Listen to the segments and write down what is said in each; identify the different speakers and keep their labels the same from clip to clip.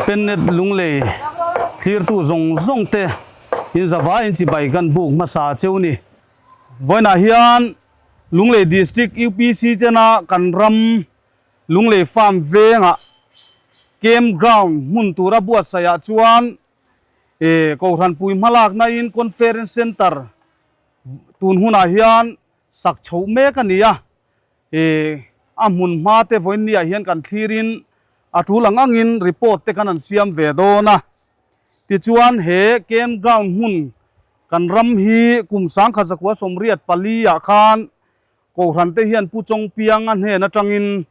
Speaker 1: Pennet Lunglei thlirtu zawng zawng te in zavai in chibai kan buk hmasa cheu ni. Vawiinah hian Lunglei District UPC tena kan ram Lunglei Farm vengah Camp Ground hmun tura buatsaihah chuan Kohhranpui hmalakna in Conference Centre tun hunah hian sak chhoh mek a ni a. A hmun hma te vawiin ni ah hian kan thlir in a tul ang ang in report te kan han siam ve dawn a. Tichuan he camp ground hmun kan ram hi kum sangkhat zakua 84 ah khan Kohhran te hian Pu Chawngpianga hnen atangin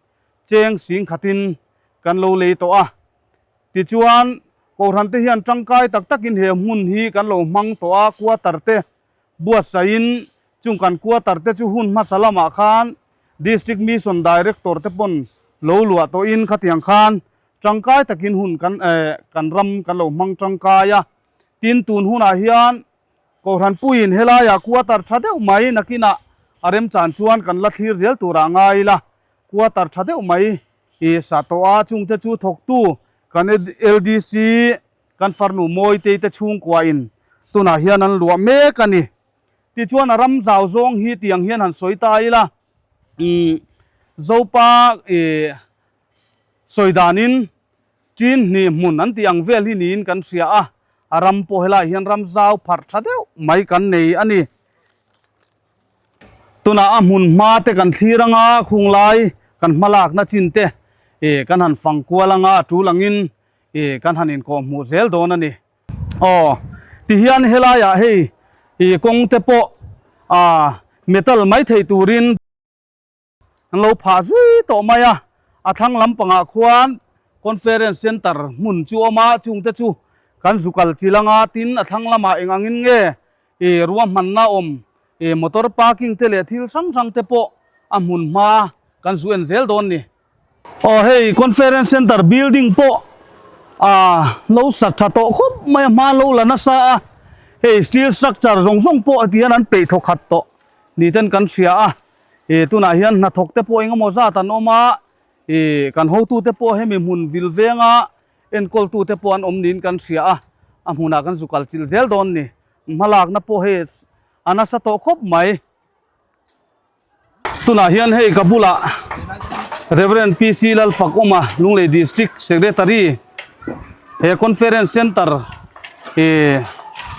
Speaker 1: cheng sing khatin kan lo lei tawh a. Tichuan Kohhran te hian tangkai tak takin he hmun hi kan lo hmang tawh a, quarter te buatsaihin chung kan quarter te chu hun hmasa lamah khan District Mission Director te pawn lo luah tawhin khatiang khan tangkai takin hun kan kan ram kan lo hmang tangkai a. Tin, tun hunah hian Kohhran puiin helaiah quarter tha deuh mai nakinah a remchan chuan kan la thlir zel turah ngai ila, quarter tha deuh mai i sa tawh a, chungte chu thawktu kan LDC Kan farnu Mawitei te chhungkuain tunah hian an luah mek a ni. Tichuan a ram zau zawng hi tiang hian han sawi ta ila, umm Zopa ih sawi danin Chin hnih hmun an tih ang vel hi niin kan hria a, a ram pawh helaiah hian ram zau pharh tha deuh mai kan nei a ni. Tunah a hmun hma te kan thlir anga khunglai kan hmalakna chin te ih kan han fang kual anga a tul angin I kan han inkawh hmuh zel dawn a ni. Aw, tihian helaiah hei i kawng te pawh ah metal mai thei turin an lo phah zui tawh mai a, a thlang lampangah khuan conference centre hmun chu awm a, chungte chu kan zu kal chil anga tin a thlang lamah eng angin nge i ruahmanna awm i motor parking te leh thil hrang hrang te pawh a hmun hma kan zu en zel dawn ni. Aw hei conference centre building pawh ah lo sak tha tawh khawp mai a hma lo la nasa a hei steel structure zawng zawng pawh heti hian an peih thaw khat tawh ni ten kan hria a ih tunah hian hnathawk te pawh eng emaw zat an awm a ih kan hotu te pawh hemi hmun vil venga enkawl tu te pawh an awm niin kan hria a a hmunah kan zu kal chilh zel dawn ni hmalakna pawh hei a nasa tawh khawp mai. Tunah hian hei ka bulah Rev. PC Lalfakawma Lunglei District Secretary he Conference Centre ih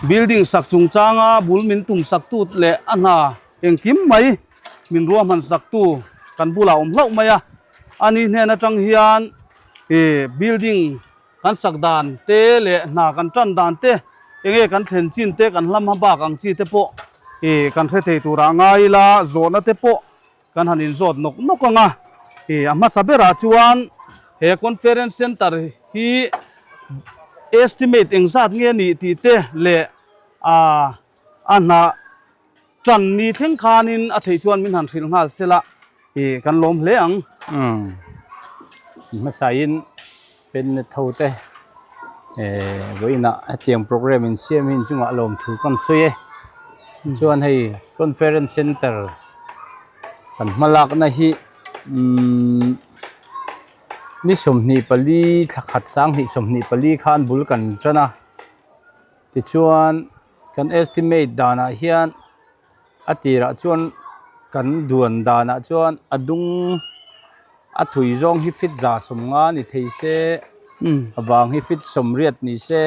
Speaker 1: building sak chungchanga bul min tum sak tu leh a hna engkim mai min ruahman sak tu kan bulah awm hlauh mai a, ani hnen atang hian ih building Kan sak dan te leh hna kan tan dan te, enge kan thlen chin te, kan hlam hmabak ang chi te pawh ih kan hre thei turah ngai ila, zawhna te pawh kan han inzawt nawk nawk ang a. Ih a hmasa berah chuan he conference centre hi estimate engzat nge nih tih te leh ah a hna Ṭan ni thleng khanin a theih chuan min han hrilh nghal sela i kan lawm hle ang.
Speaker 2: Umm hmasain pen tho te eh vawiinah hetiang program in siam hi inchungah lawmthu kan sawi e chuan hei conference center kan hmalakna hi umm ni 24 thla khat 2024 khan bul kan tan a tichuan. Kan estimate danah hian a tirah chuan kan duan danah chuan a dung a thui zawng hi feet 150 ni thei se a vang hi feet 80 ni se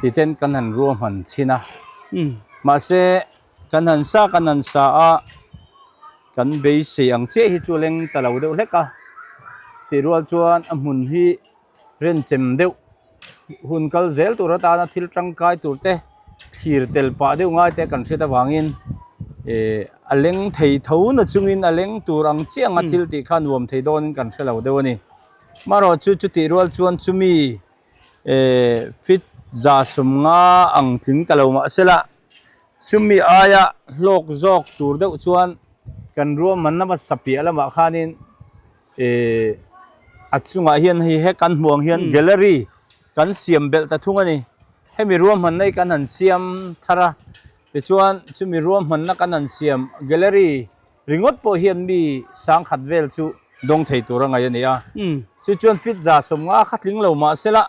Speaker 2: ti ten kan han ruahman chhin a mahse kan han sa kan han sa a kan beisei ang chiah hi chu a leng ta lo deuh hlek a chutih rual chuan a hmun hi. Renchem deuh hun kal zel tur atana thil tangkai tur te thlir tel pah deuh ngai te kan hriat avangin eh a leng thei tho na chungin a leng tur ang chiah anga thil tih kha nuam thei dawnin kan hre lo deuh a ni. Marawh chu chutih rual chuan chumi eh feet 150 ang tling ta lo mahsela chumi aia hlawk zawk tur deuh chuan kan ruahmanna hmasa piah lamah khanin Ehh a chungah hian hei he kan hmuh ang hian gallery kan siam belh ta thung a ni hemi ruahmanna hi kan han siam thar a tichuan chumi ruahmanna kan han siam gallery ringawt pawh hian mi sangkhat vel chu dawng thei tur a ngaih a ni a chu chuan feet 150 kha tling lo mahse la.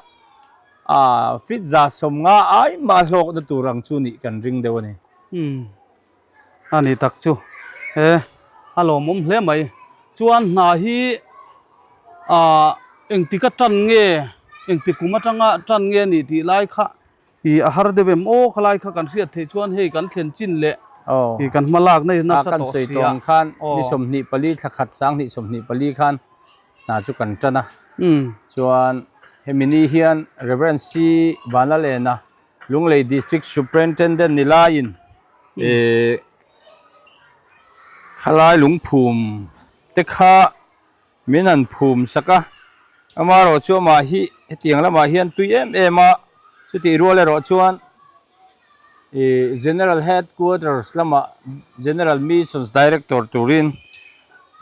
Speaker 2: A feet 150 ai mah hlawkna tur ang chu nih kan ring deuh a ni.
Speaker 1: Umm a ni tak chu he a lawmawm hle mai. Chuan hna hi ah engtik a tan nge engtik kum atanga tan nge a nih tih lai kha ih a har deuh em aw khalai kha kan hriat theih chuan hei kan thlen chin leh ih kan hma lak na nasa
Speaker 2: tawh
Speaker 1: si
Speaker 2: a. Kan khan ni 24 thla khat 2024 khan hna chu kan tan a. Chuan hemi ni hian Rev. C. Vanlalena Lunglei District Superintendent ni laiin ih khalai lungphum te kha min han phum sak a, amaherawh chu amah hi hetiang lamah hian tui em em a, chutih rual erawh chuan ih General Headquarters lamah General Missions Director turin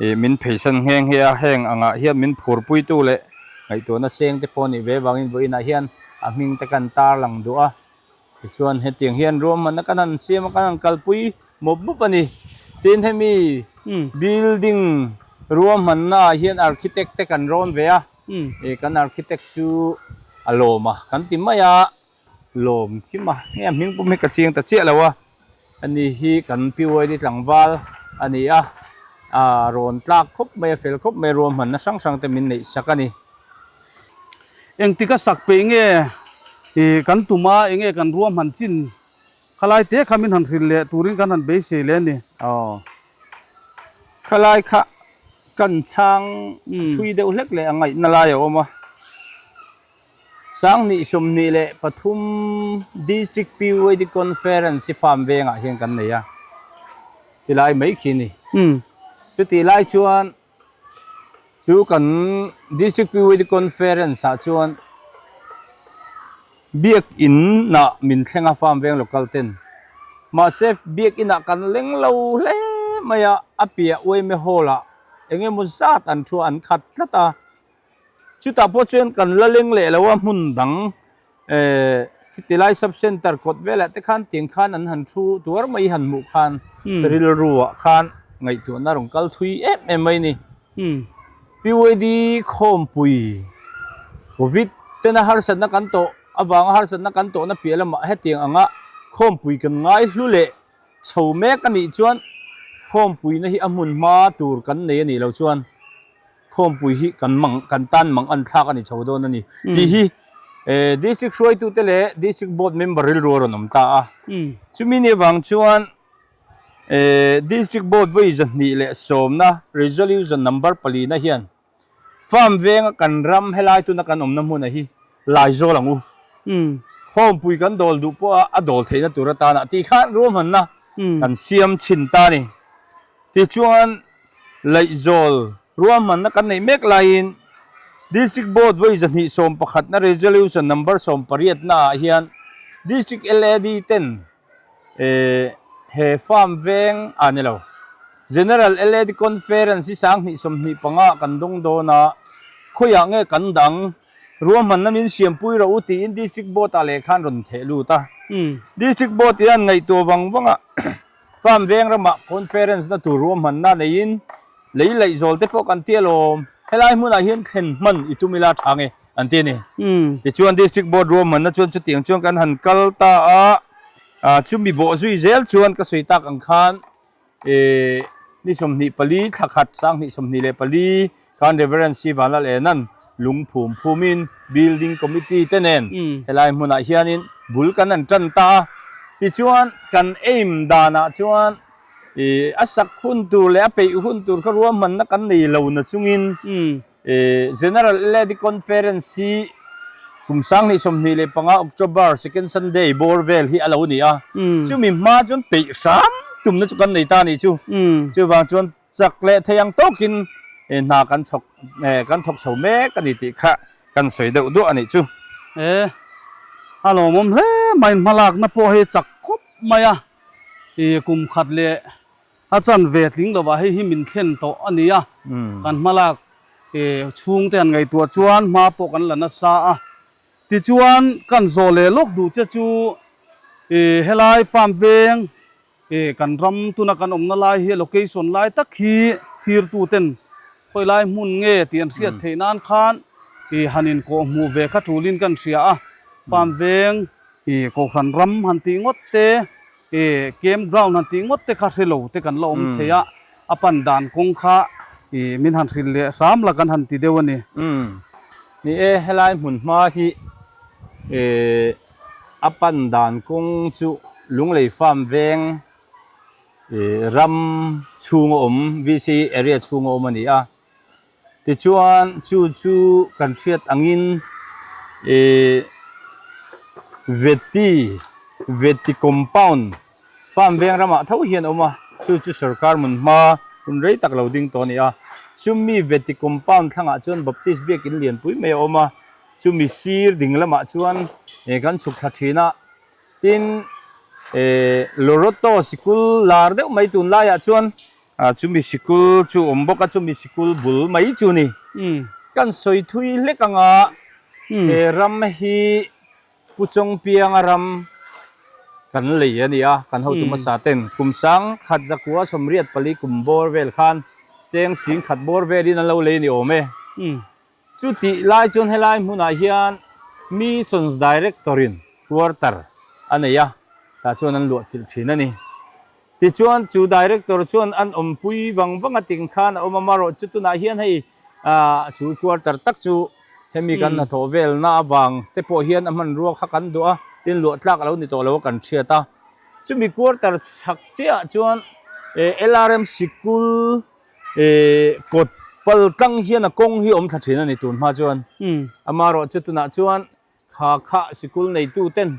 Speaker 2: ih min pheisan nghe nghe a, heng angah hian min phurpuitu leh ngaihtuahna seng te pawh a nih ve avangin vawiinah hian a hming te kan tarlang duh a. Tichuan hetiang hian ruahmanna kan han siam a, kan han kalpui mawp mawp a ni. Tin hemi building ruahmanna ah hian architect te kan rawn ve a, ih kan architect chu a lawm a kan ti mai a, lawm kim a, hei a hming pawm hi ka chiang ta chiah lo a, ani hi kan PYD tlangval a ni a, ah rawn tlak khawp mai a, fel khawp mai a ruahmanna hrang hrang te min neih sak a ni.
Speaker 1: Engtik a sak peih nge ih kan tum a, enge kan ruahman chin khalai te kha min han hrilh leh turin kan han beisei leh a ni.
Speaker 2: Aw, khalai kha kan chhang thui deuh hlek leh a ngaihna lai a awm a, 2023 District PYD Conference hi farm vengah hian kan nei a, tilai mai khi a ni. Chutih lai chuan Chu kan District PYD Conference ah chuan Biakin ah min thleng a farm veng local ten. Mahse Biakin ah kan leng lo hle mai a, a piah Uaime Hall ah eng emaw zat an thu a an khat tlat a. Chutah pawh chuan kan la leng leh lo a hmun dang eh khiti lai sub center kawt velah te khan tiang khan an han thu tuar mai han hmuh khan rilru ah khan ngaihtuahna rawn kal thui em em mai a ni. PYD khawmpui covid tena harsatna kan tawh avanga harsatna kan tawhna piah lamah hetiang anga khawmpui kan ngai hlu leh chho mek a nih chuan khawmpuina hi a hmun hma tur kan nei a nih loh chuan Khawmpui hi kan mang kan tan mang an thlak a ni chho dawn a ni tih hi District hruaitute leh District Board member rilru a rawn awm ta a. Chumi ni avang chuan District Board vawi 210na Resolution number palina hian Farm venga kan ram helai tuna kan awmna hmuna hi Laizawl ang u. Khawmpui kan dawl duh pawh a a dawl theihna tur atana tih khan ruahmanna kan siam chhin ta a ni. Tichuan, Laihzawl ruahmanna kan neih mek laiin District Board vawi 211 na Resolution Number 18 na ah hian District LAD ten he farm veng ah ni lo General LAD Conference hi 2025 ah kan dawng dawn a, khawiah nge kan dang ruahmanna min siampui rawh u tiin District Board ah leh khan rawn theh lut a. District Board hian ngaihtuah vang vang a. Farm veng ramah conference na tur ruahmanna neiin lei laih zawl te pawh kan ti alawm, helai hmunah hian thlen hman i tum ila tha nge an ti a ni. Tichuan District Board ruahmanna chuan chutiang chuan kan han kal ta a, chumi bawh zui zel chuan ka sawi tak ang khan ni 24 thla khat 2024 khan Rev. C. Vanlalena'n lungphum phumin Building Committee te nen helai hmunah hianin bul kan han tan ta a. Tichuan kan aim danah chuan ih a sak hun tur leh a peih hun tur kha ruahmanna kan nei lo na chungin ih General LAD Conference hi kum 2025 October second Sunday bawr vel hi a lo ni a. Chumi hma chuan peih hram tumna chu kan nei ta a nih chu. Chuvang chuan Chak leh thei ang tawkin hna kan chhawk kan thawk chho mek a ni tih kha kan sawi deuh duah a nih chu.
Speaker 1: E, a lawmawm hle mai, hmalakna pawh hei chak khawp mai a, i kum khat leh a chan ve tling lovah hei hi min thlen tawh a ni a, kan hmalak chhungte han ngaihtuah chuan hma pawh kan la nasa a, tichuan kan zawh leh lawk duh che chu i helai farm veng E kan ram tuna kan awmna lai hi location lai tak hi thirtu ten khawi lai hmun nge tih an hriat theih nan khan e han in kawh hmuh ve kha tulin kan hria a. Farm veng ih Kohhran ram han tih ngawt te ih camp ground han tih ngawt te kha hre lo te kan la awm thei a, a pan dan kawng kha ih min han hrilh leh hram la kan han ti deuh a ni.
Speaker 2: Umm ni e, helai hmun hma hi ih a pan dan kawng chu Lunglei Farm veng ih ram chhung a awm VC area chhung a awm a ni a. Tichuan chu chu kan hriat angin ih Veti Veti compound farm veng ramah tho hian a awm a, chu chu sorkar hmun hma hun rei tak lo ding tawh a ni a. Chumi Veti compound thlangah chuan Baptist biakin lianpui mai a awm a, chumi sir ding lamah chuan ih kan chhuk thla thin a, tin ih Loreto sikul lar deuh mai tunlaiah chuan Ah chumi sikul chu awm bawk a, chumi sikul bul mai chu ni. Kan sawi thui hlek ang a, he ram hi Pu Chawngpianga ram kan lei a ni a, kan hotu hmasa ten kum sang khat zakua sawmriat pali kum bawr vel khan cheng sing khat bawr velin an lo lei a ni awm e. Chutih lai chuan helai hmunah hian Missions Director in quarter a nei a, tah chuan an luah chilh thin a ni. Tichuan chu Director chuan an awmpui vang vang a ting khan a awm a, marawh chu tunah hian hei chu quarter tak chu hemi kan hnathawh velna avang te pawh hian a hmanrua kha kan duh a, tin luah tlak a lo ni tawh lo a kan hriat a. Chumi quarter chhak chiahah chuan LRM sikul Ihh kawt pal tlang hian a kawng hi awm thla thin a ni tun hma chuan amaherawh chu tunah chuan kha kha sikul neitu ten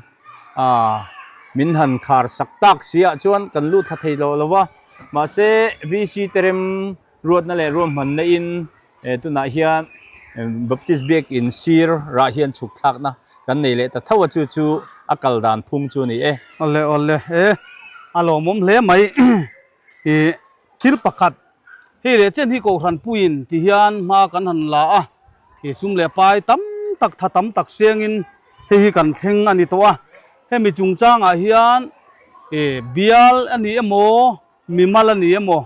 Speaker 2: ah min han khar sak tak si ah chuan kan lut thla thei lo lo va mahse VC te rem ruatna leh ruahmanna in eh tunah hian Baptist biakin sir rah hian chhuk thlakna kan nei leh ta tho a chu chu a kal dan phung chu a ni e.
Speaker 1: Awle awle e a lawmawm hle mai. Ih thil pakhat hei leh chen hi Kohhran puiin ti hian hma kan han la a, ih sum leh pai tam tak tha tam tak siangin hei hi kan thleng a ni tawh a, hemi chungchangah hian ih bial a ni emaw mimal a ni emaw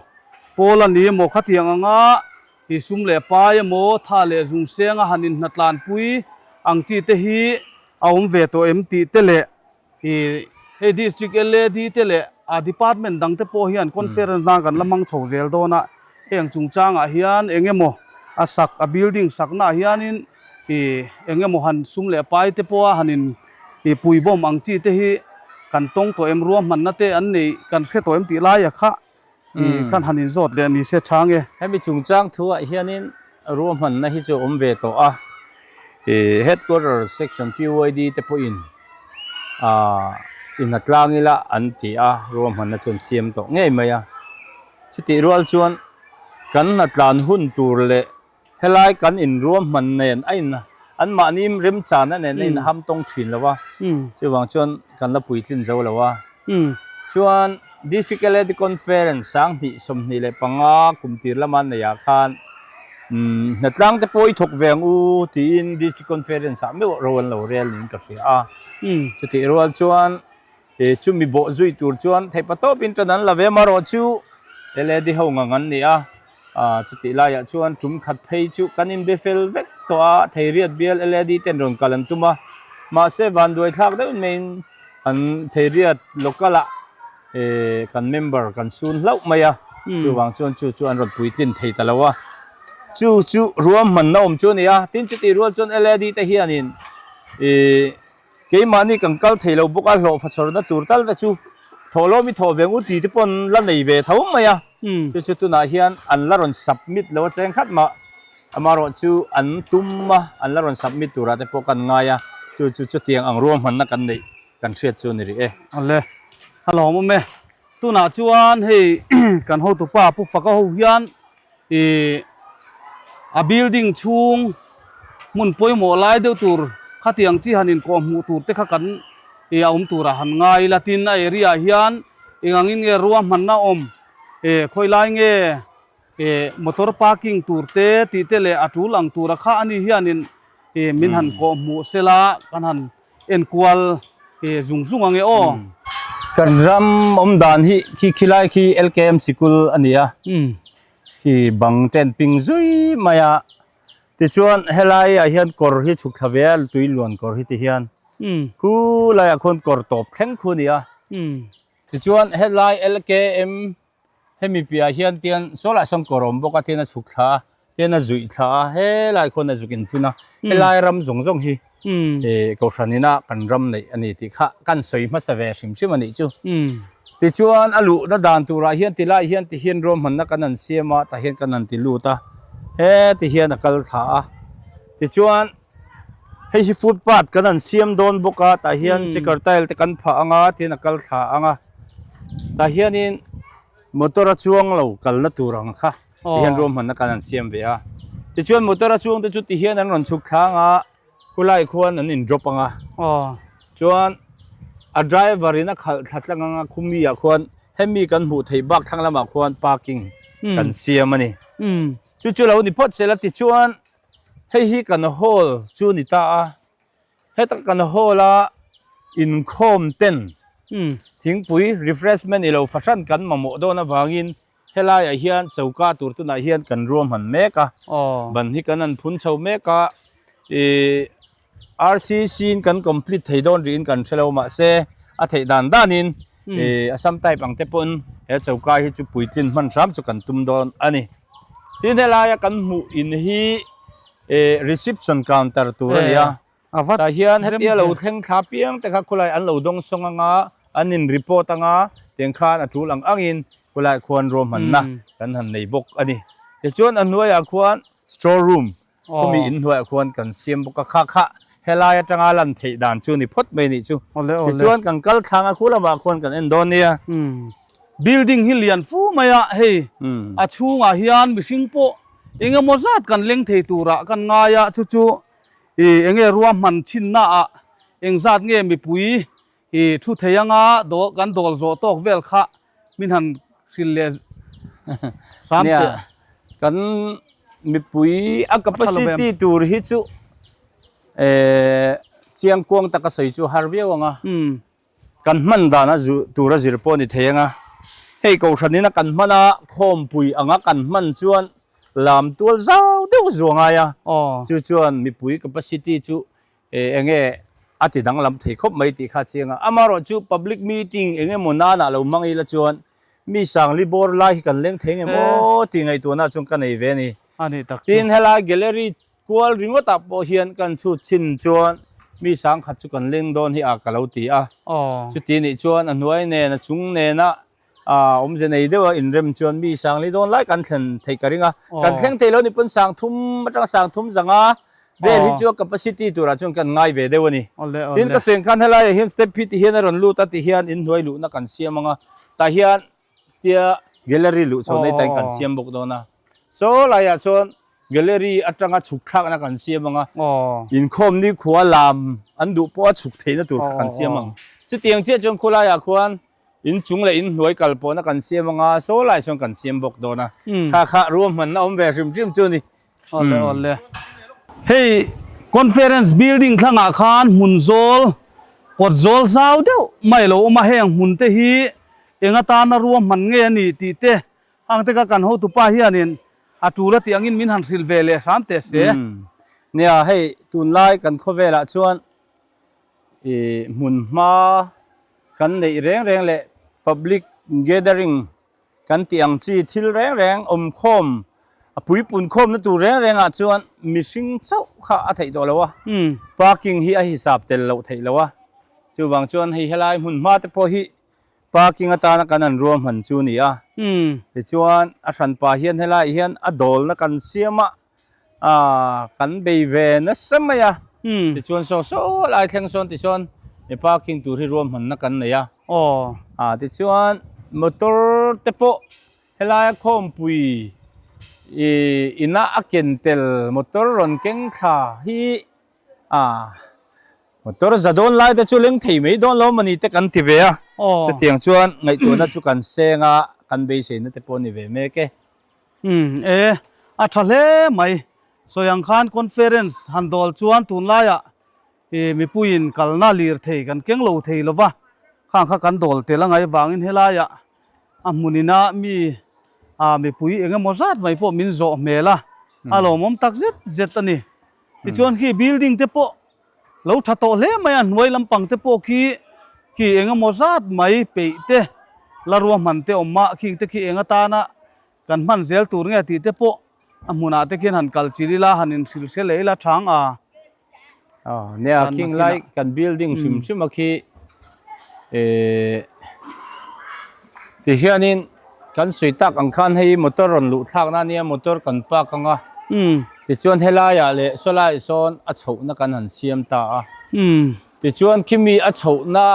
Speaker 1: pawl a ni emaw khatiang anga ih sum leh pai emaw tha leh zung senga han inhnatlanpui ang chi te hi a awm ve tawh em tih te leh Ih hei District LAD te leh a department dang te pawh hian conference nan kan la hmang chho zel dawn a, heng chungchangah hian eng emaw a sak a building saknaah hianin ih eng emaw han sum leh pai te pawha han in ih puibawm ang chi te hi kan tawng tawh em ruahmanna te an nei kan hre tawh em tih laia kha ih kan han inzawt leh ni se tha nge.
Speaker 2: Hemi chungchang thuah hianin ruahmanna hi chu a awm ve tawh a, ih headquarter section PYD te pawhin ah in a tlang ila an ti a, ruahmanna chu an siam tawh ngei mai a. Chutih rual chuan kan hnatlan hun tur leh Helai kan inruahman nen a in anmahni remchana nen a inham tawng thin lo a, chuvang chuan kan la puitlin zo lo a. Chuan District LAD Conference 2025 kum tir lama neihah khan hnatlang te pawh i thawk ve ang u tiin District Conference ah meuh ro an lo rel niin ka hria a. Chutih rual chuan He chumi bawh zui tur chuan theihpa tawpin tan an la ve marawh chu LAD ho ngang an ni a, ah chutih laiah chuan tum khat phei chu kan inbe fel vek tawh a, Theiriat bial LAD ten rawn kal an tum a, mahse vanduai thlak deuh maiin an Theiriat local ah eh kan member kan sun hlauh mai a, chuvang chuan chu chu an rawn puitlin thei ta lo a, chu chu ruahmanna awm chu a ni a, tin chutih rual chuan LAD te hianin ih. Keimahni kan kal thei lo bawk a, hlawhfa chhawrna tur tal te chu thawhlawm i thawh ve ngut tih te pawh an la nei ve tho mai a. Chu chu tunah hian an la rawn submit lo a cheng khat mah. Amaherawh chu an tum a, an la rawn submit turah te pawh kan ngai a, chu chu chutiang ang ruahmanna kan neih kan hriat chu a ni rih e.
Speaker 1: Awle, a lawmawm e. Tunah chuan hei kan hotupa Pu Faka ho hian Ih a building chhung hmun pawimawh lai deuh tur khatiang chi han inkawh hmuh tur te kha kan ih a awm turah han ngai ila tin a area ah hian eng angin nge ruahmanna awm ih khawi lai nge ih motor parking tur te tih te leh a tul ang tura kha ani hianin ih min han kawh hmuh sela kan han enkual ih zung zung ang e aw.
Speaker 2: Kan ram awm dan hi khi khilai khi LKM sikul a ni a. Khi bang te an ping zui mai a, tichuan helai ah hian kawr hi chhuk thla ve a, tui luan kawr hi ti hian. Khu laiah khuan kawr tawp thleng khu a ni a. Tichuan helai LKM hemi piahah hian tian saw lah sawn kawr a awm bawk a tian a chhuk thla a tian a zuih thla a helai khuan a zuk infun a helai ram zawng zawng hi eh kohhran ina kan ram neih a ni tih kha kan sawi hmasa ve hrim hrim a nih chu. Tichuan a luhna dan turah hian ti lai hian ti hian ruahmanna kan han siam a tah hian kan han ti lut a heti hian a kal thla a tichuan Hei hi footpath kan han siam dawn bawk a tah hian checker tile te kan phah ang a tin a kal thla ang a tah hianin motor a chuang lo kalna tur ang kha ti hian ruahmanna kan han siam ve a tichuan motor a chuang te chu ti hian an rawn chhuk thla ang a khulai khuan an in drop ang a chuan a driver in a khalh thla tlang ang a khumi ah khuan hemi kan hmuh theih bak thlang lamah khuan parking kan siam a ni chu chu lo ni phawt sela tichuan. Hei hi kan hall chu a ni ta a, heta kan hall a inkhawm ten thingpui refreshment ilo fahran kan mamawh dawn avangin helaiah hian choka tur tunah hian kan ruahman mek a, ban hi kan han phun chho mek a, ih RCC in kan complete thei dawn rihin kan hre lo mahse a theih dan danin ih Assam type ang te pawn he choka hi chu puitlin hman hram chu kan tum dawn a ni. Tin helaia kan hmuh in hi eh reception counter tur a ni a tah hian hetia lo thleng thla piang te kha khawlai an lo dawng sawng anga an in report anga tiang khan a tul ang angin khawlai khuan ruahmanna kan han nei bawk a ni. Tichuan a hnuaiah khuan store room khawmi in hnuaiah khuan kan siam bawk a kha kha helai atanga lan theih dan chu ni phawt mai a nih chu. Tichuan kan kal thlang a khu lamah khuan kan en dawn nia.
Speaker 1: Building hi lian fu mai a, hei a chhungah hian mihring pawh eng emaw zat kan leng thei turah kan ngai a, chu chu ih eng nge ruahman chhinna ah eng zat nge mipui ih thu thei anga dawl kan dawl zawh tawk vel kha min han hrilh leh hram
Speaker 2: teh. Nia, kan mipui a capacity tur hi chu eh chiangkuang taka sawi chu a har viau ang a. Kan hman dan a zu tur a zir pawh a ni thei ang a, hei kohhran in a kan hman a, khawmpui anga kan hman chuan lam tual zau deuh zu a ngai a, chu chuan mipui capacity chu eng nge a ti danglam thei khawp mai tih kha a chiang a, amaherawh chu public meeting eng emaw nanah lo hmang ila chuan mi sangli bawr lai hi kan leng thei nge maw tih ngaihtuahna chuan ka nei ve a ni. Tin helai gallery Kual ringawtah pawh hian kan chhut chin chuan mi sangkhat chu kan leng dawn hi a ka lo ti a. Chuti nih chuan a hnuai nen a chung nena awmze nei deuha inrem chuan mi sangli dawn lai kan thlen theih ka ring a. Kan thleng thei lo ni pawn sangthum atanga sangthum zanga vel hi chu a capacity turah chuan kan ngai ve deuh a ni. Tin ka seng khan helaiah hian step hi ti hian a rawn lut a ti hian inhnuai luhna kan siam ang a. Tah hian tia gallery luh chho nei tain kan siam bawk dawn a. Saw laiah chuan Gallery atanga chhuk thlakna kan siam ang a, inkhawm ni khua lam an duh pawh a chhuk theihna tur kha kan siam ang. Chutiang chiah chuan khulaiah khuan inchung leh inhnuai kal pawhna kan siam ang a, saw lai sawn kan siam bawk dawn a, kha kha ruahmanna awm ve hrim hrim chu a ni.
Speaker 1: Awle awle. Hei conference building thlangah khan hmun zawl, kawt zawl zau deuh mai lo awm a, heng hmun te hi eng atana ruahman nge a nih tih te Hang te ka kan hotupa hianin a tul a tih angin min han hrilh ve leh hram teh se.
Speaker 2: Nia, hei tunlai kan khawvelah chuan ih hmun hma kan neih reng reng leh public gathering kan tih ang chi thil reng reng awmkhawm a puipun khawmna tur reng rengah chuan mihring chauh kha a theih tawh lo a, parking hi a hisap tel loh theih lo a, chuvang chuan hei helai hmun hma te pawh hi Parking atana kan han ruahman chu a ni a, tichuan a hranpa hian helaiah hian a dawlna kan siam a, aaa kan bei ve nasa mai a, tichuan saw saw lai thleng sawn tichuan he parking tur hi ruahmanna kan nei a, aaa tichuan motor te pawh helaia khawmpui ih ina a ken tel motor rawn keng thla hi A motor za dawn lai te chu leng thei mai dawn lo mawni te kan ti ve a, chutiang chuan ngaihtuahna chu kan seng a, kan beiseina te pawh a ni ve mek e.
Speaker 1: Umm e, a tha hle mai. Sawi ang khan conference han dawl chuan tunlaiah i mipuiin kalna lirthei kan keng lo thei lova, khang kha kan dawl tel a ngaih vangin helaiah A hmun ina mi ah mipui eng emaw zat mai pawh min zawh hmel a, a lawmawm tak zet zet a ni. Tichuan khi building te pawh Lo tha tawh hle mai a, hnuai lampang te pawh khi khi eng emaw zat mai peih te la ruahman te awm a, khing te khi eng atana kan hman zel tur nge tih te pawh a hmunah te khian han kal chil ila, han inhrilh hre leh ila chang a.
Speaker 2: Aw nia khing lai kan building hrim hrim a khi eh tihianin kan sawi tak ang khan hei motor rawn luh thlak na ania motor kan park ang a tichuan helaiah leh saw laiah sawn a chhohna kan han siam ta a tichuan khimi a chhohna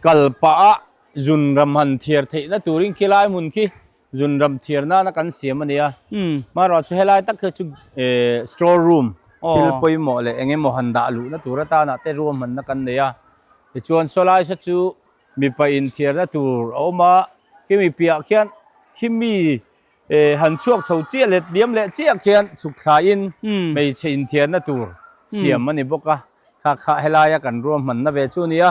Speaker 2: kal pah a Zunram han thiar theihna turin khi lai hmun khi zunram thiar nana kan siam a nia. Hmarawh chu helai tak hi chu store room thil pawimawh leh eng emaw han dah luhna tur atana te ruahmanna kan nei a. Tichuan saw lai saw chu mipa inthiarna tur a awm a, khimi piah khian khimi han chhuak chho chiah let liam leh chiah khian chhuk thlaiin hmeichhe inthiarna tur siam a ni bawk a. Kha kha helaia kan ruahmanna ve chu a nia.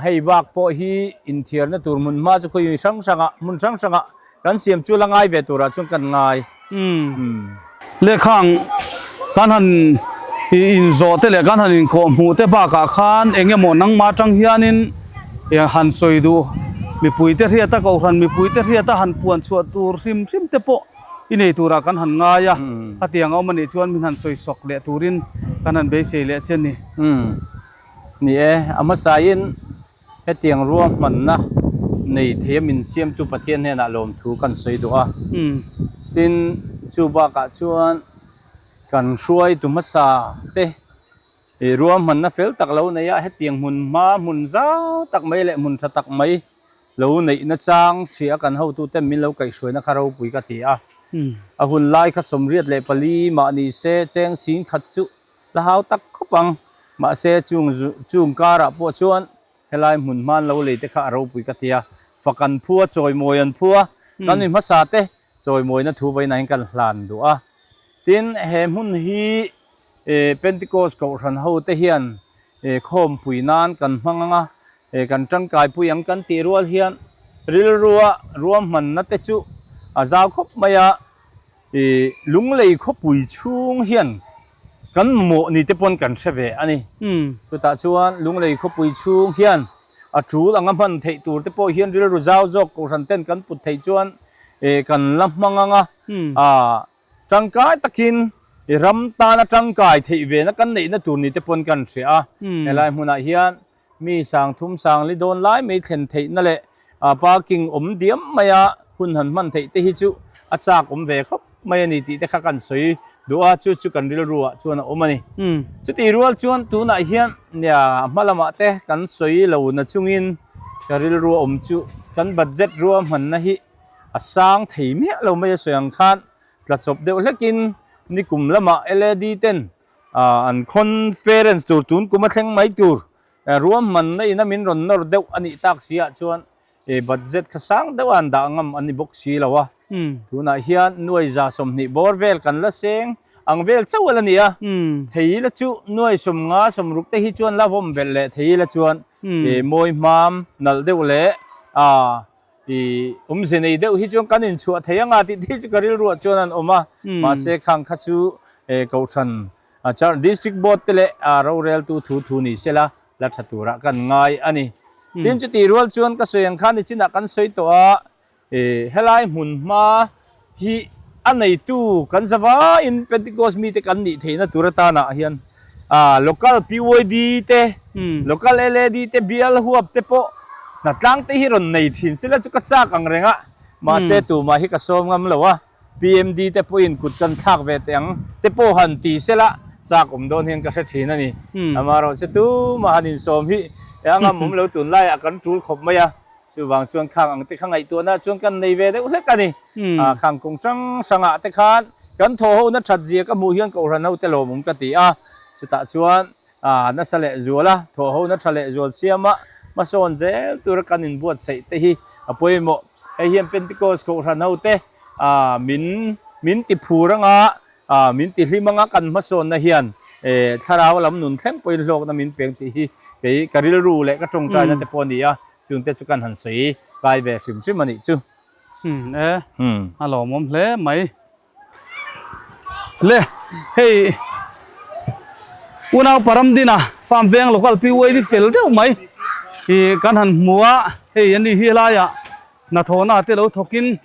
Speaker 2: Hei bak pawh hi inthiarna tur hmun hma chu khawi hrang hrangah hmun hrang hrangah kan siam chu la ngai ve turah chuan kan ngai.
Speaker 1: Lehkhang kan han inzawh te leh kan han inkawhhmuh te bakah khan eng emaw nangmah atang hianin han sawi duh mipuite hriata kohhran mipuite hriata han puan chhuah tur hrim hrim te pawh i nei turah kan han ngai a, khatiang a awm a nih chuan min han sawi sawk leh turin kan han beisei leh che a ni.
Speaker 2: Umm ni e, a hmasain hetiang ruahmanna nei thei a min siamtu Pathian hnenah lawmthu kan sawi duh a, tin chu bakah chuan kan hruaitu hmasa te I ruahmanna fel tak lo nei a, hetiang hmun hma hmun zau tak mai leh hmun tha tak mai lo neihna chang hria kan hotuten min lo kaihhruaina kha ropui ka ti a. A hun lai kha 84 mah ni se cheng sing khat chu la hau tak khawp ang. Mahse chung chung karah pawh chuan helai hmun hman lo lei te kha a ropui ka ti a. Fak an phu a, chawimawi an phu a, kan mi hmasa te chawimawina thu vawiin kan hlan duh a. Tin, he hmun hi Pentecost Kohhran ho te hian khawmpui nan kan hmang ang a, kan tangkaipui ang kan tih rual hian rilrua ruahmanna te chu a zau khawp mai a, lunglei khawpui chhung hian kan mamawh ni te pawn kan hre ve a ni. Chutah chuan lunglei khawpui chhung hian a tul anga hman theih tur te pawh hian rilru zau zawk Kohhran ten kan put theih chuan kan la hmang ang a. Tangkai takin i ram tana tangkai theih vena kan neihna tur ni te pawn kan hria a, helai hmunah hian mi sangthum sangli dawn lai mai thlen theihna leh parking awm diam maia hun han hman theih te hi chu a chak awm ve khawp mai a ni tih te kha kan sawi duh a, chu chu kan rilru ah chuan a awm a ni. Chutih rual chuan tunah hian nia hma lamah te kan sawi lo na chungin ka rilru a awm chu kan budget ruahmanna hi a sang thei miah lo mai a sawi ang khan tla chawp deuh hlekin nikum lamah LAD ten an conference tur tun kum a thleng mai tur ruahmanna ina min rawn nawr deuh a nih tak si ah chuan budget kha sang deuh a an dah ngam a ni bawk si lo a, tunah hian nuai 120 bawr vel kan la seng ang vel chauh a la ni a, thei la chu nuai 50 60 te hi chuan la vawm belh leh thei la chuan mawi hmam nalh deuh leh I awmze nei deuh hi chuan kan inchhuah thei anga tih te chu ka rilruah chuan an awm a, mahse khang kha chu Kohhran District Board te leh roreltu thu thu ni sela la tha turah kan ngai a ni. Tin chutih rual chuan ka sawi ang khan nichinah kan sawi tawh a, helai hmun hma hi a neitu kan zavaiin Pentecost mite kan nih theihna tur atanah hian local PYD te, local LAD te, bial huap te pawh hnatlang te hi rawn nei thin sela chu ka chak ang reng a, mahse tumah hi ka sawm ngam lo a, PMD te pawhin kut kan thlak ve teh ang te pawh han ti sela chak awm dawn hian ka hre thin a ni. Amaherawhchu tumah han insawm hi a ngam awm lo tunlaiah kan tul khawp mai a. Chuvang chuan khang ang te kha ngaihtuahna chuan kan nei ve deuh hlek a ni. Khang kawng hrang hrangah te khan kan thawhhona that zia ka hmuh hian Kohhran ho te lawmawm ka ti a. Chutah chuan nasa leh zual a, thawhhona tha leh zual siama hmasawn zel tura kan inbuatsaih te hi a pawimawh. Hei hian Pentecost Kohhran ho te min min ti phur anga Min ti hlim anga kan hmasawnna hian thlarau lam nun thleng pawhin hlawkna min peng tih hi kei ka rilru leh ka tawngtaina te pawh a ni a, chungte chu kan han sawi kai ve hrim hrim a nih chu.
Speaker 1: Umm e, a lawmawm hle mai. Le, hei. Unau Param Dina farm veng local PYD fel deuh mai ih kan han hmu a, hei ani hi helaiah hnathawhna te lo thawkin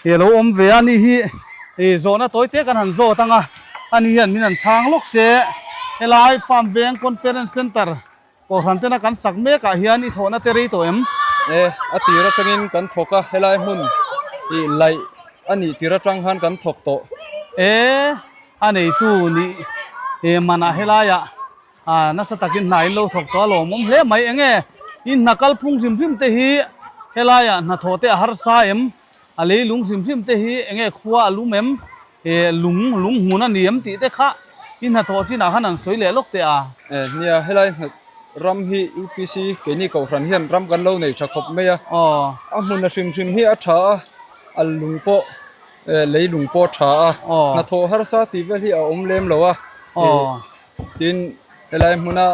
Speaker 1: ih lo awm ve a ni hi ih zawhna tawi te kan han zawt ang a, ani hian min han chhang lawk se helai farm veng conference centre Kohhran tena kan sak mek ah hian i thawhna te rei tawh em?
Speaker 3: E, a tir atangin kan thawk a, helai hmun i laih a nih tir atang khan kan thawk tawh.
Speaker 1: E, a neitu nih e manah helaiah a nasa takin hna in lo thawk tawh a lawmawm hle mai. Enge in hna kalphung hrim hrim te hi helaiah hnathawh te a harsa em? A leilung hrim hrim te hi enge khua a lum em? E, lung lung hmun a ni em tih te kha i hnathawh chinah khan an sawi leh lawk teh a.
Speaker 3: E, nia, helai hna ram hi UPC keini kohhran hian ram kan lo nei tha khawp mai a.
Speaker 1: Aw.
Speaker 3: A hmun a hrim hrim hi a tha a, a lung pawh, e, lei lung pawh a tha a.
Speaker 1: Aw.
Speaker 3: Hnathawh harsa tih vel hi a awm lem lo a.
Speaker 1: Aw.
Speaker 3: Tin, helai hmuna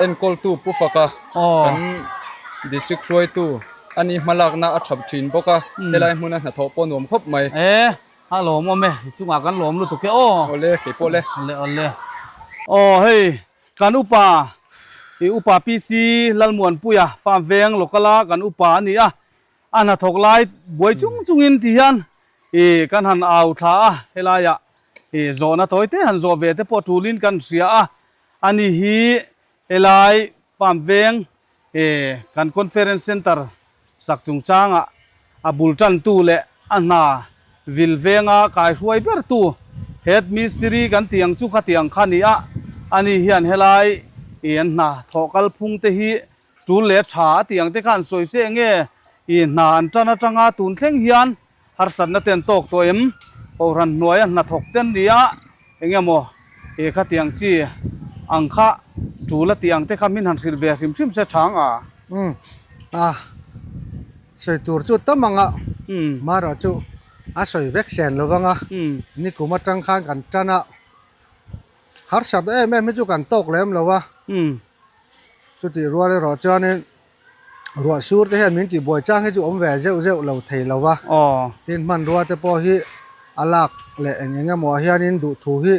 Speaker 3: enkawltu Pu Faka kan district hruaitu a ni hmalakna a thap thin bawk a, helai hmuna hnathawh pawh nuam khawp mai.
Speaker 1: E, a lawmawm e, i chungah kan lawm lutuk e aw.
Speaker 3: Awle, kei pawh le.
Speaker 1: Awle, awle. Aw hei, kan upa, i upa PC Lalmuanpuia farm veng local a kan upa a ni a, a hnathawk lai buai chung chungin ti hian Ih kan han au thla a, helaiah ih zawhna tawi te han zawh ve te pawh tulin kan hria a, ani hi helai farm veng ih kan conference centre sak chungchangah a bul tantu leh a hna vil venga kaihruai bertu head mistiri kan tih ang chu khatiang kha ni a, ani hian helai ih an hna thawh kalphung te hi Tul leh tha a tih ang te khan sawi se enge i hna an tan atanga tun thleng hian harsatna te an tawk tawh em? Kohhran hnuaia hnathawk te an ni a, enge maw i khatiang chi ang kha tul a tih ang te kha min han hrilh ve hrim hrim se tha ang a?
Speaker 4: Umm a sawi tur chu tam ang a, marawh chu a sawi vek sen lo vang a, nikum atang khan kan tan a, harsat em em hi chu kan tawk lem lo a. Chutih rual erawh chuanin ruah sur te hian min tih buai chang hi chu awm ve zeuh zeuh lo thei lo va. Tin hmanrua te pawh hi a lak leh eng eng emaw ah hianin duhthu hi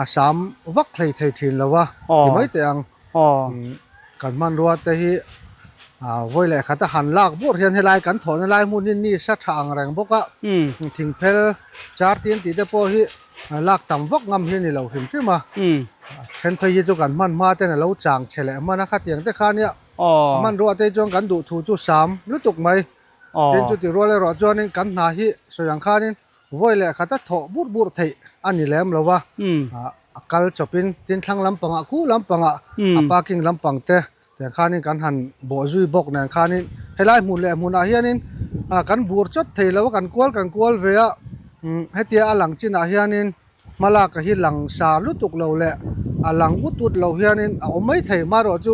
Speaker 4: a sam vak hlei thei thin lo va ti mai teh ang. Kan hmanrua te hi vawi leh khat a han lak bur hian helai kan thawhna lai hmun hi ni sa tha ang reng bawk a, thingphel char tin tih te pawh hi Lak tam vak ngam hi a ni lo hrim hrim a, then phei hi chu kan hman hma ten a lo chang che leh hman a, khatiang te kha nia hmanrua te chuan kan duh thu chu sam lutuk mai. Tin chuti rual erawh chuanin kan hna hi sawi ang khanin vawi leh khata thawh burh burh theih a ni lem lo va, a kal chawpin tin thlang lampangah khu lampangah a parking lampang te tiang khanin kan han bawh zui bawk nen khanin helai hmun leh hmunah hianin kan bur chawt thei lo a kan kual kan kual ve a hetia a lang chinah hianin hmalak a hi lang sa lutuk lo leh a lang ut ut lo hianin a awm mai thei marawh chu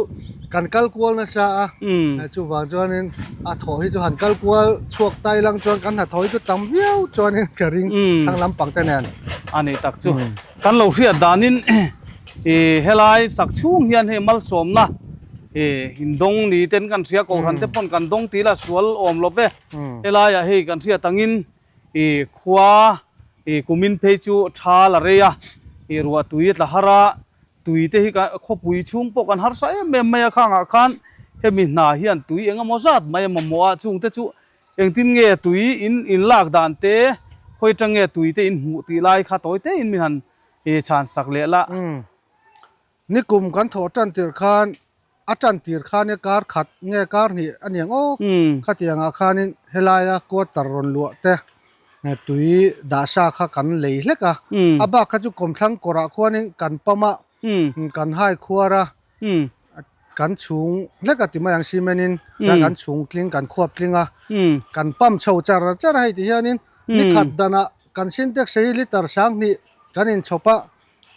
Speaker 4: kan kal kual nasa a chuvang chuanin a thawh hi chu han kal kual chhuak tai lang chuan kan hnathawh hi chu tam viau chuanin ka ring thlang lampang te nen.
Speaker 1: A ni tak chu. Kan lo hriat danin ih helai sak chhung hian hei malsawmna ih indawng ni ten kan hria kohhran te pawn kan dawng tih la sual awm lo ve. Helaiah hei kan hriat angin ih khua ih kumin phei chu tha la rei a, ih ruah tui a tla har a, tui te hi khawpui chhung pawh kan harsa em em mai a khangah khan hemi hna hian tui eng emaw zat mai a mamawh a chungte chu Engtin nge tui in in lak dan te, khawi atang nge tui te in hmuh tih lai kha tawi te in mi han chhan sak leh la.
Speaker 4: Umm. Nikum kan thawh tan tir khan, a tan tir khan e kar khat nge kar hnih a niang aw. Khatiang ah khanin helaia quarter rawn luah te tui dah sa kha kan lei hlek a. A bak kha chu kawmthlang kawrah khuanin kan pump a, kan hai khuar a. Kan chhung hlek a ti mai ang cement in chuan kan chhung tling kan khuap tling a kan pump chho char char a hei ti hianin ni khat danah kan sintex hi liter sanghnih kan inchhawp a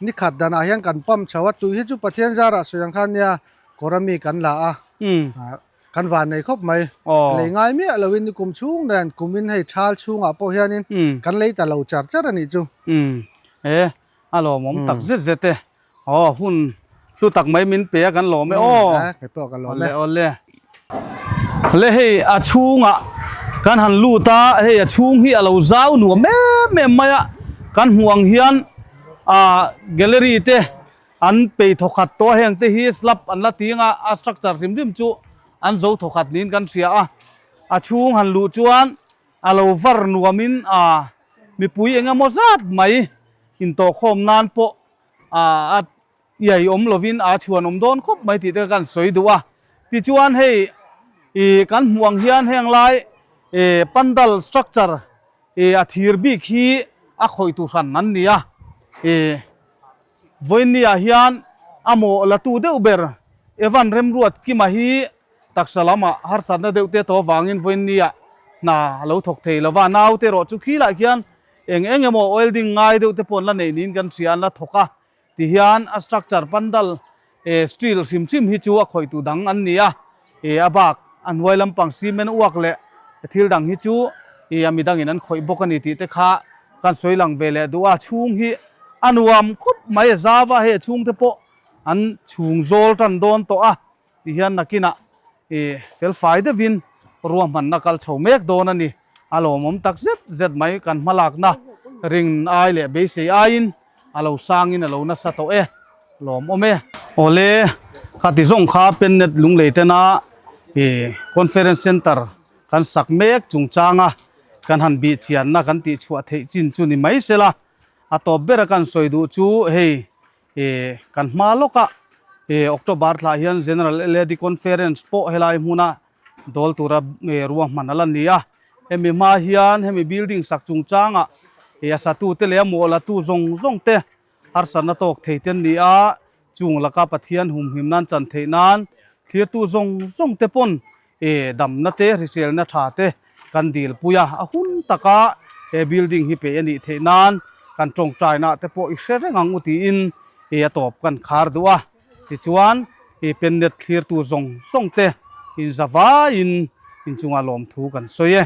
Speaker 4: ni khat danah hian kan pump chho a tui hi chu Pathian zarah sawi ang khan nia kawr ami kan la a kan van nei khawp mai lei ngai miah loin ni kum chhung nen kumin hei thal chhungah pawh hianin kan lei ta lo char char a nih chu.
Speaker 1: E A lawmawm tak zet zet e. Aw hun hlu tak mai min pe a kan lawm e aw.
Speaker 4: Kei pawh ka lawm e.
Speaker 1: Awle awle. Le hei a chhungah kan han lut a, hei a chhung hi a lo zau nuam em em mai a, kan hmuh ang hian ah gallery te. An peih thawkhat tawh a, heng te hi slab an la ti anga a structure hrim hrim chu an zo thawkhat niin kan hria a. A chhung han luh chuan a lo var nuamin a mipui eng emaw zat mai intawhkhawm nan pawh a iai awm lovin a chhuan awm dawn khawp mai tih te kan sawi duh a. Tichuan hei ih kan hmuh ang hian heng lai ih pandal structure ih a thir bik hi a khawih tur hran an ni a ih Vawiinniah hian a mawh latu deuh ber Evan Remruat Kima hi taksa lamah harsatna deuh te tawh avangin vawiinniah hna a lo thawk thei lo va, naute erawh chu khilah khian eng eng emaw welding ngai deuh te pawh an la neih niin kan hria, an la thawk a tihian a structure pandal steel hrim hrim hi chu a khawihtu dang an ni a, a bak a hnuai lampang cement uak leh thil dang hi chu a midangin an khawih bawk a ni tih te kha kan sawi lang ve leh duh a, chhung hi a nuam khawp mai a zau a, hei a chhung te pawh an chhung zawl tan dawn tawh a tihian nakinah fel fai deuhin ruahmanna kal chho mek dawn a ni, a lawmawm tak zet zet mai kan hmalakna ring ai leh beisei aiin a lo sangin a lo nasa tawh e, lawmawm e. Awle, khati zawng kha Pennet Lunglei tena Conference Centre kan sak mek chungchanga kan han bih chianna kan tih chhuah theih chin chu ni mai sela, a tawp bera kan sawi duh chu hei ih kan hma lawkah ih October thlah hian General LAD Conference pawh helai hmuna dawl tura ih ruahman a la ni a, hemi hma hian hemi building sak chungchangah ih a satute leh a mawhlatu zawng zawng te harsatna tawk thei te an ni a, chung laka Pathian humhim nan chan theih nan thlirtu zawng zawng te pawn E damna te, hriselna tha te kan dilpui a, a hun taka he building hi pe a nih theih nan kan tawngtaina te pawh i hre reng ang u tiin e a tawp kan khar duh a. Tichuan e pennet thlirtu zawng zawng te inzavaiin inchunga lawmthu kan sawi e.